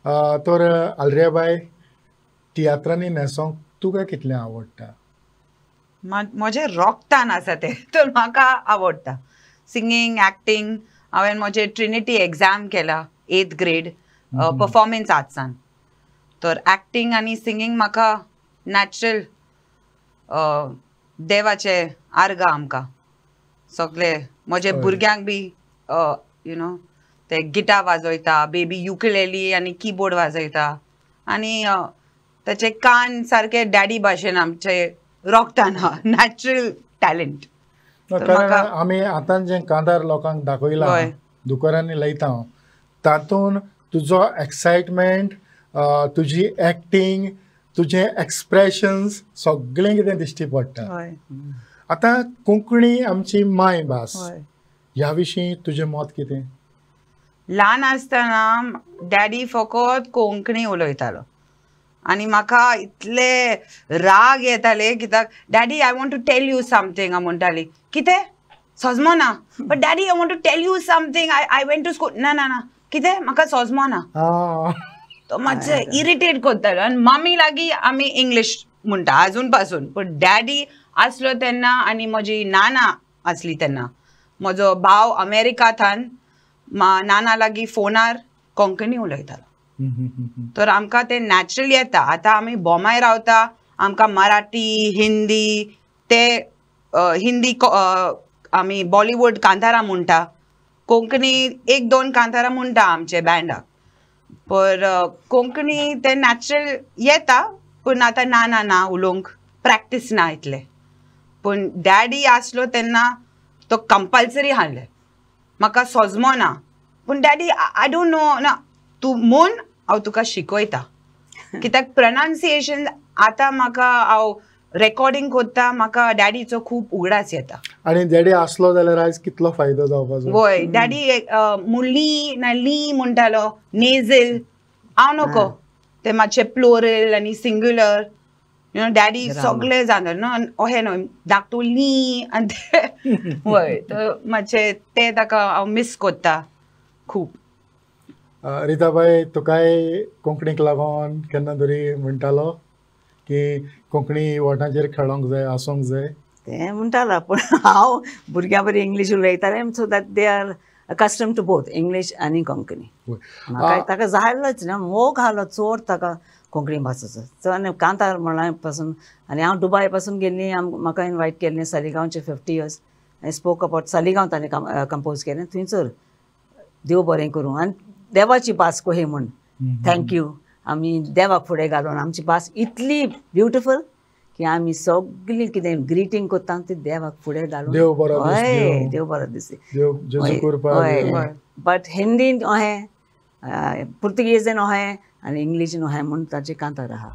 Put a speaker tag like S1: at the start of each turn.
S1: तर आलरियाबाय, तियात्रांनी न्हेसोंक तुका कितलें आवडटा?
S2: म्हजें रोगतान आसा तें, तर म्हाका आवडटा सिंगींग, एक्टींग. हांवें म्हजें ट्रिनिटी एग्जाम केला 8th grade performance आर्ट्सान. तर एक्टींग आनी सिंगींग म्हाका नॅचरल, देवाचे आर्गां आमकां सगळे. म्हजे भुरग्यांक बी you know ते गिटार वाजयता, बेबी युकलेली आनी किबोर्ड वाजयता आनी ताचे कान सारके डॅडी भाशेन आमचे रोगतान, नॅचरल टॅलंट.
S1: कारण आमी आतां जें कांतार लोकांक दाखयलां, दुकानांनी लायता, तातूंत तुजो एक्सायटमेंट, तुजी एक्टींग, तुजें एक्सप्रेशन्स सगळें कितें दिश्टी पडटा. आतां कोंकणी आमची मायभास, ह्या विशीं तुजें मत कितें?
S2: ल्हान आसतना डॅडी फकत कोंकणी उलयतालो आनी म्हाका इतले राग येताले कित्याक daddy I want to tell you something. हांव म्हणटाली कितें सोजमोना, but daddy I want to tell you something, I went to school. ना ना ना कितें म्हाका सोजमोना. तो मातशें इरिटेट करतालो. आनी मम्मी लागीं आमी इंग्लीश म्हणटा आजून पासून, पूण डॅडी आसलो तेन्ना आनी म्हजी नाना आसली तेन्ना, म्हजो भाव अमेरिकाथान नाना लागीं फोनार कोंकणी उलयतालो. तर आमकां तें नॅचरल येता. आतां आमी बोमाय रावता, आमकां मराठी, हिंदी, ते हिंदी आमी बॉलिवूड कांतारां म्हणटा, कोंकणी एक दोन कांतारां म्हणटा आमचे बँडाक, पर कोंकणी तें नॅचरल येता. पूण आतां ना ना ना उलोवंक प्रॅक्टीस ना इतलें. पूण डॅडी आसलो तेन्ना तो कंपल्सरी हाडलें, म्हाका सोजमो ना, पूण डॅडी I don't know ना, तूं म्हूण हांव तुका शिकयता. कित्याक प्रनाउन्सिएशन आतां म्हाका हांव रेकॉर्डिंग करता, म्हाका डॅडीचो खूब उगडास येता.
S1: आनी डॅडी आसलो जाल्यार आयज कितलो फायदो जावपाचो.
S2: वय, डॅडी मुली ना ली म्हणटालो, नेझल हांव नको, ते मातशे प्लोरल आनी सिंग्युलर, you know daddy सगळे जाता न्हू, अहें न्हय धाकटू ली आनी ते वय, तर मातशें तें ताका हांव मीस करता खूब.
S1: रिताबाय, तुकाय कोंकणीक लागून केन्ना तरी म्हणटालो की कोंकणी वोटांचेर खेळोंक जाय, आसूंक जाय?
S3: तें म्हणटालो, पूण हांव भुरग्यां बरी इंग्लीश उलयतालें, so that they are accustomed to both English आनी कोंकणी. म्हाका ताका जायलोच ना मोग आहलो चड ताका कोंकणी भाशेचो. सो आनी कांतार म्हणल्या पासून, आनी हांव दुबाय पासून गेल्ली, म्हाका इनवायट केल्लें सालिगांवचे 50 years, I spoke about Saligao ताणें कंपोज केलें थंयसर देव बरें करूं आनी देवाची भास कोही म्हूण thank you. आमी देवाक फुडें घालून आमची भास इतली ब्युटिफूल की आमी सगळीं कितें ग्रिटींग करता ती देवाक फुडें घालून,
S1: देव बरो,
S3: हय देव बरो दिसता, हय. बट हिंदीन अहें, पुर्तुगेजीन अहें आनी इंग्लिशीन अहें म्हूण ताचें कांतार आहा.